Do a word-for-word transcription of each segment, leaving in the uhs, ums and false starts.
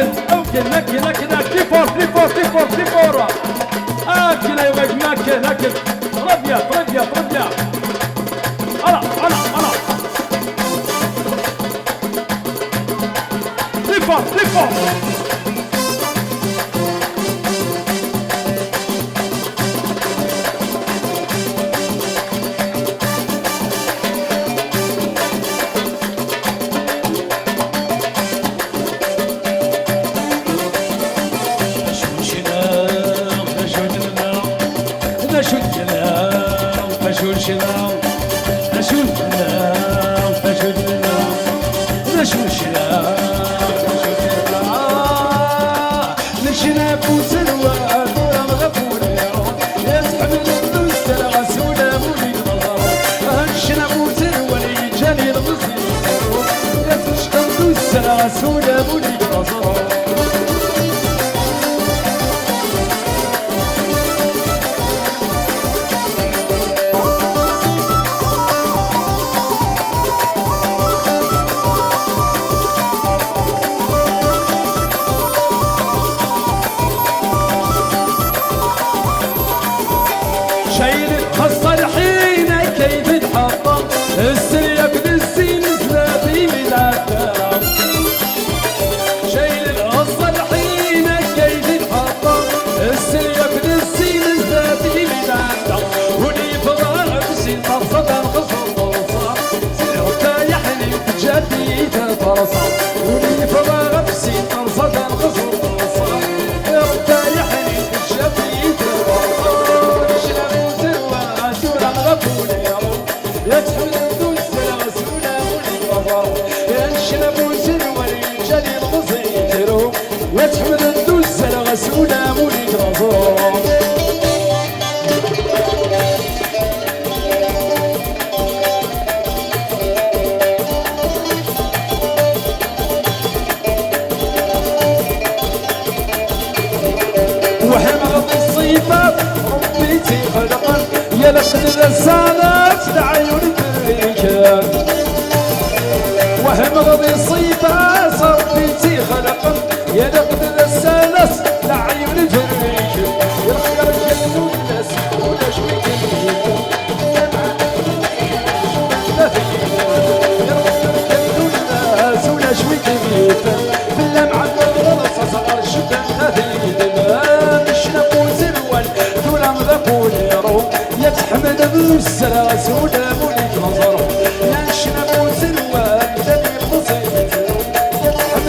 Ok, ok, ok, ok, plus fort, plus fort, plus fort, plus fort. Ok, là, ouais, ok, ok. Très bien, très bien, très bien. Voilà, voilà, voilà. Plus fort, plus fort. شايل القصة الحين كيف تحطم السرية في الزين زلابي من العذاب. شايل القصة الحين كيف تحطم السرية في الزين زلابي من العذاب. ولي فضل بسين فرصة القصة فرصة سير تايحني بجديد فرصة. ولي فضل بسين فرصة القصة فرصة سير تايحني بجديد فرصة. شنو سوى سوى غفولي يا تحمل الدوز الغسولة ولي بابا. يا نشرب وزن ولي جاني الغزي يجرو. يا تحمل الدوز الغسولة ولي بابا. وحمد الصفات ربي تيخلقن يا لخد الرسالات العيون بريكان. وحمد الصفات ربي تيخلقن يا لخد الرسالات العيون بريكان. يا الخير كلمة الناس ولا شوي كلمة. يا تحمد السراس ولا مولد نظر. يا نشنا موسى الوالد اللي قصيت. يا تحمد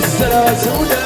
السراس ولا